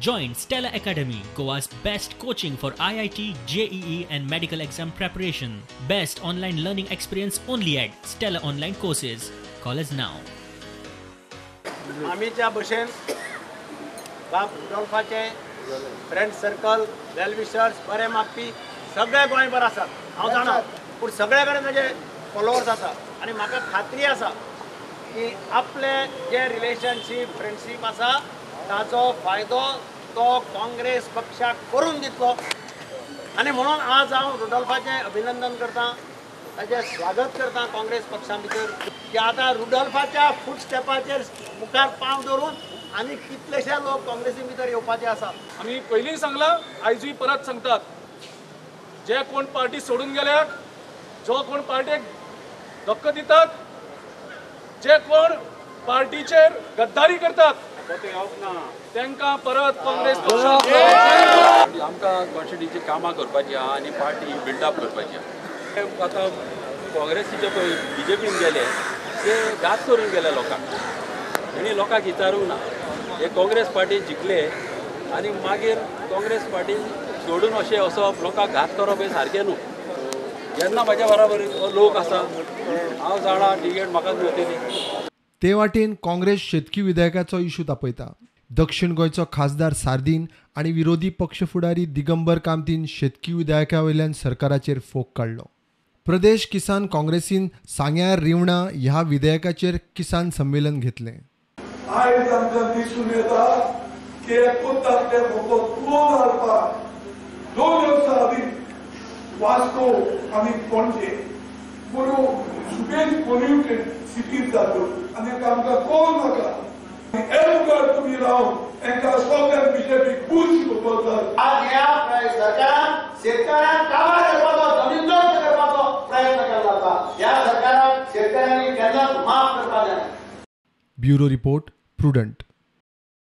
Join Stella Academy, Goa's best coaching for IIT, JEE and medical exam preparation. Best online learning experience only at Stella Online Courses. Call us now. आमीच्या भशेन बाब रुडोल्फाचे friend circle, well-wishers, बरे मागपी सगळे गोंयभर आसात. हांव जाणा, पूण सगळे कडेन ताजे फॉलोवर्स आसा आनी म्हाका खात्री आसा की आपले जे रिलेशनशीप, फ्रेंडशीप आसा ताचो फायदो तो काँग्रेस पक्षाक करून दितलो. आनी म्हणून आज हांव रुडोल्फाचें अभिनंदन करतां, ताचें स्वागत करतां काँग्रेस पक्षा भितर की आतां रुडोल्फाच्या फुटस्टेपाचेर मुखार पांव दवरून आनी कितलेशे लोक काँग्रेसी भितर येवपाचे आसा. आमी पयलीं सांगलां, आयजूय परत सांगतात, जे कोण पार्टी सोडून गेल्यात, जो कोण पार्टेक धक्को दितात, जे कोण पार्टीचेर गद्दारी करतात तांकां परत काँग्रेस पक्षांत. आमकां कॉन्स्टिट्युएन्सीची कामां करपाची आहा आनी पार्टी बिल्डअप करपाची आहा. आतां काँग्रेसीचे पळय बीजेपीन गेले ते घात करून गेले लोकांक, तेणी लोकांक विचारूंक ना. हे काँग्रेस पार्टी जिखले आनी मागीर काँग्रेस पार्टी सोडून अशें वचप, लोकांक घात करप हें सारकें न्हू. जेन्ना म्हाज्या बराबर लोक आसा, हांव जाणा टिकेट म्हाकाच मेळटली. ते वाटेन काँग्रेस शेतकी विधेयकाचो इशू तापयता. दक्षिण गोंयचो खासदार सार्दीन आनी विरोधी पक्ष फुडारी दिगंबर कामतीन शेतकी विधेयका वयल्यान सरकाराचेर फोग काडलो. प्रदेश किसान काँग्रेसीन सांग्यार रिवणा ह्या विधेयकाचेर किसान संमेलन घेतलें. आयज आमकां दिसून येता की एकूच फकत कोण हाडपाक 2 वर्सां आदीं वास्को आनी पणजे बऱ्यो सुबेज पोल्युटेड सिटीज जाल्यो आनी आमकां कोण नाका. एवढ तुमी रावन तांकां सगळ्यांक बीजेपी खूश करतात. आज ह्या सरकारान शेतकऱ्यांक काबार करपाचो, जमीनदोस्त करपाचो प्रयत्न केल्लो आसा. ह्या सरकारान शेतकऱ्यांनी केन्नाच माफ करपाक जायना. Bureau report, Prudent.